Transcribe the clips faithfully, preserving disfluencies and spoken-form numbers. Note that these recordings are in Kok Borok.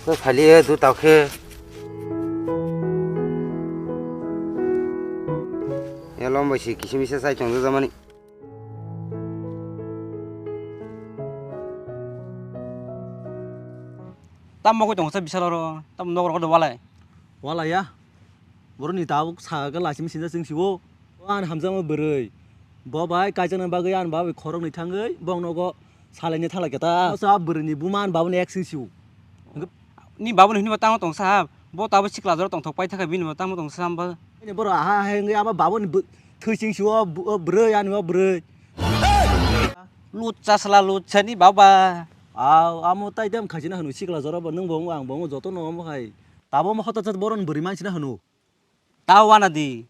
Khe phaliya du tao khe. Elom bai si kisim kisa sai tong jamani. Tam mogoi tong sa bisalo ro, tam nogor ko walai. Walai ya. Boroni tabuk sa ga lachimi sinja sing siwo. O an hamjama bwrwi. Bo bai kaijakna bagwi an babai khoroknwi thangwi bong nogo salaini thala keta. O sa bwrwini buma an babuni ek sing siwo. Ni babuni hwnwi tamo tong sa, bo tabo sikla jora tongthok pai thaka bini bo tamo tong sa hamba. Ni boro aha hengwi ama babuni bw-, thwi sing siwo bw-, bwrwi ani bo bwrwi. Lucha sala lucha ni baba. Aw, amo tai dem khaisina hwnwi sikla jora bo nwng bo ang bo joto no omo hai. Tabo mo hota chat boron bwrwi mansina hwnwi. Ta wana di,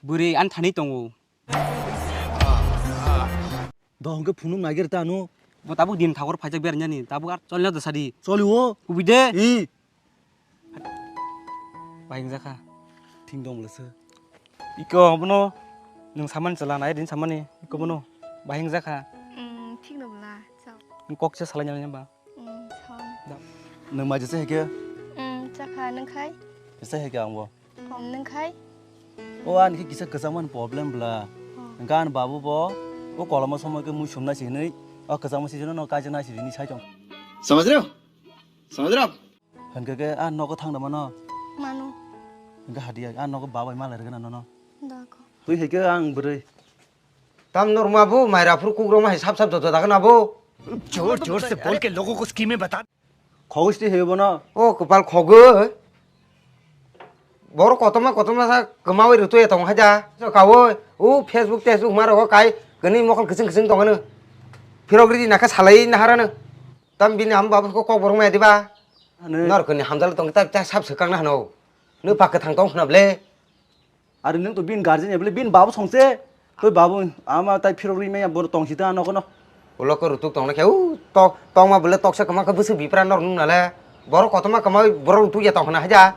bwrwi an thani tongo. Do hwnkhe phunuk naiger ta no. Bo tabuk din thagor phaijak bernyani, tabuk ar cholna da sadi. Choli o. Ubi de. I. Bahing jakha. Thing dong bwlasa. Iko bono nwng saman chwla nai din samani. Iko bono bahing jakha. Hmm, thik no bwla. Chao. Kok se salai nyalanya ba. Hmm, chao. Da. Nwng mai jese heke? Hmm, chakha nwng khai? Jese heke ang bo. Hmm, nwng khai? O ani khe kisa kwchangmani problem bwla. Hmm. Hwnkhe ani babu bo o koloma somoi khe mui sumnai si hinwi o kwchangma si jeno no kaijaknai si hinwi sai tong. Samajh rahe ho? Samajh rahe ho? Hwnkhe khe a nogo thangna mano. Mano. Hwnkhe hadiya a nogo babai malai rwgena nono. Dakho. Twi hai khe ang bwrwi. Tam norma bo maira phuru kukroma hai sap sap joto dakhna bo. जोर जोर से बोल के लोगों को स्कीमें बता। Khogwi sti hai bono. O kwpal khogwi. Borok kotorma kotorma sa kwmawi rwtwi tong haja. So kawi u Facebook, Facebook ma rogo kai kani mokol kiching kiching tong ano. Phirok ridi nakha salai naharano. Tam bini ham babu ko kok borok maya diba? Ano. Nor kani hamjalo tong ta ta sab swkang na hano. Nw pak kwthang tong khna ble. Ari nung to bin guardian ebole bin babu songse. Toi babu ama tai phirok ri maya bor tong sita ano kono. Ulo ko rutuk tong nakhe u to tong ma bole toksa kama khe bwswk bipra nor nung nale. Borok kotorma kama borok rutuk ya tong khna haja.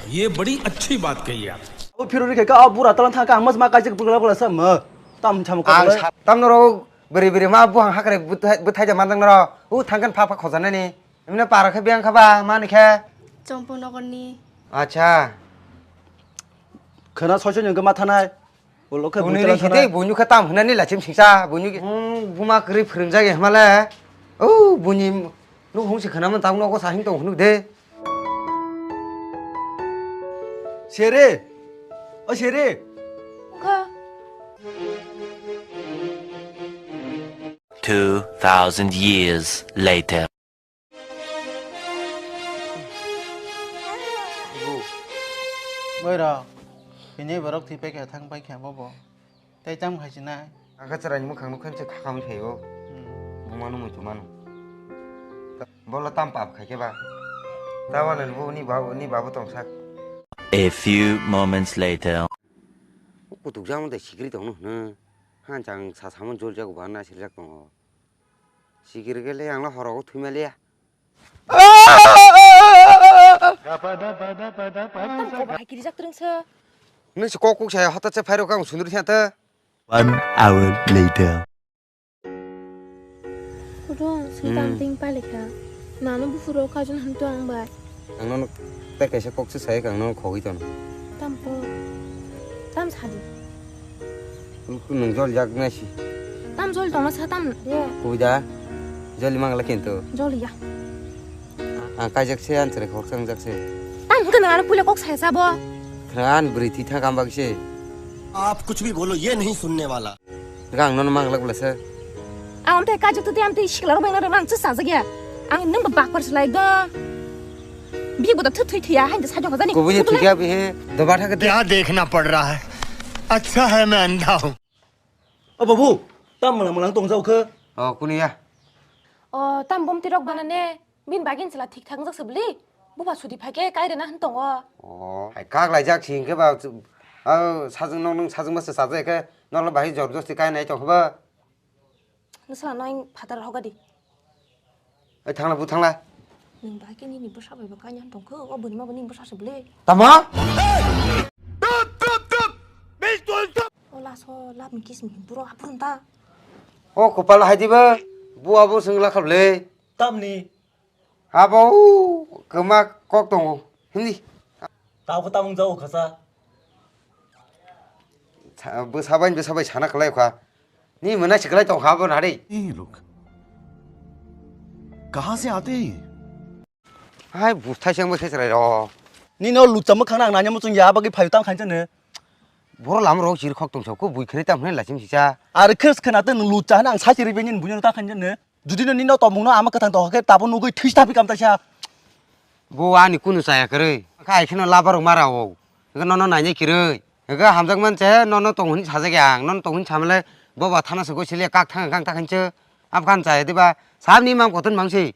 ये बड़ी अच्छी बात कही आप। O phirok ri khe ka bura talan thang ka mas ma kaijak bugla bugla sa ma. Tam cham ko. Ang sa-, tam noro beri beri ma buhang hakre bwthai bwthai ja manjang noro. U thangkan pha pha khojanani. Emne para khe biyang kha ba mani khe. Chompo nogorni. Acha. Khena soiso nyong khe ma thanai. Ulo khe buni buitala ri khana. Hide buni khe tam hwnani lachim singsa buni khe. Hmm, buma kwrwi phwrwngjak ya hmale. O buni nuk hung si khana man tang nogo sahing tong hwnuk de. Sere. O sere. Kha. Two thousand years later. Bwrok, bini borok thwi paikha, thang paikha bobo. Tei tam khai sinai. Ang khe chwraini mwkhang nukha se khakam phaio. Hmm. Bumano muitu mano. Bolo tam pap khai khe ba. Tabani bo ni babu, ni babu tongsak. A few moments later. Kutuk jamo de sikri tongno hwno. Han chang sa samon jol jago ba na sirjak tongo. Sikiri kele ang lo horo thwi maliya. Tam kok bahai kirijak twrwngsa. Nung si kok kuk saya hota che phairo kang sundri thya ta. One hour later. Kudo, sui Hmm. Tam ting palikha. Nano buphuro kaijon hantu ang bai. Ang nono tei kaisa kok se sai, ang nono khogwi tono. Tam po. Tam sadi. Nwng jol jak nai si. Tam jol tongma sa tam de. Kubui da. Joli mangla kintu. Joli ya. Ang kaijak se, ang chwrai khoroksa wngjak se. Tam hwnkhe nwng ano puila kok saya sabo. Khna ani bwrwi thwi thang kambak se. आप कुछ भी बोलो, ये नहीं सुनने वाला। Ang nono manglak bwlasa. Ang amtwi kajak twi amtwi sikla rok bengna rok ang chwsa jak ya. Ang nwng ba bakpar slai do. Bini boda thwi thwi thwiya hain de sajok hajani. Kubui ni thwiya bihe doba thake de. क्या देखना पड़ रहा है? अच्छा है मैं अंधा हूँ। O babu, tam mala mala tong jau khe. O kuni ya. O tam bom tirok bana ne. Bini bagin chwla thik thak wngjak se bwli. Buba sudi phai khe kai rwna hwn tongo. O, hai kak laijak si hwnkhe ba, o, sajwk nok nwng sajwk ma se chajak khe nokle bahai jor josti kai nai tong khe ba. Nwsala no ang phatar hoga di. Ai thangla bu thangla. Nwng bahai khe nini bwsa bai bo kai nai tong khe, o bwrwi ma bo nini bwsa se bwli. Tamo? O laso lab ni kiss ni buro aphuru ta. O kopal hai diba. Bo abo swng lakha le. Tamni? Abo kwma kok tongo. Hindi. Tabo tamung jao khasa. Sa-, bo sabai, bo sabai sana khlai kha. Ni mwnai se khlai tong ha bo nari. ये लोग कहाँ से आते हैं ये? Hai buthai sengbo se chwrai ro. Ni no lucha mwkhang nang nanya muchung ya bagwi phayu tam khain chane. Boro lam ro chir khok tong sokko bui khri tam hwnai lachim sisa. Ar khres khna te lucha hwnang sa chiri bini buino ta khain chane. Judi no ni no tomung no ama kathang to khe tabo nugui this tapi kam ta sa. Bo ani kunu chaya kwrwi. Kha ai kheno labar mara o. Ga nono nainai kirwi. Ga hamjak man che nono tong hwn sajak ang. Nono tong hwn samle bo ba thana se go sile kak thang kang ta khain che. Ab khan chaya diba. Sabni mam koton mangsi.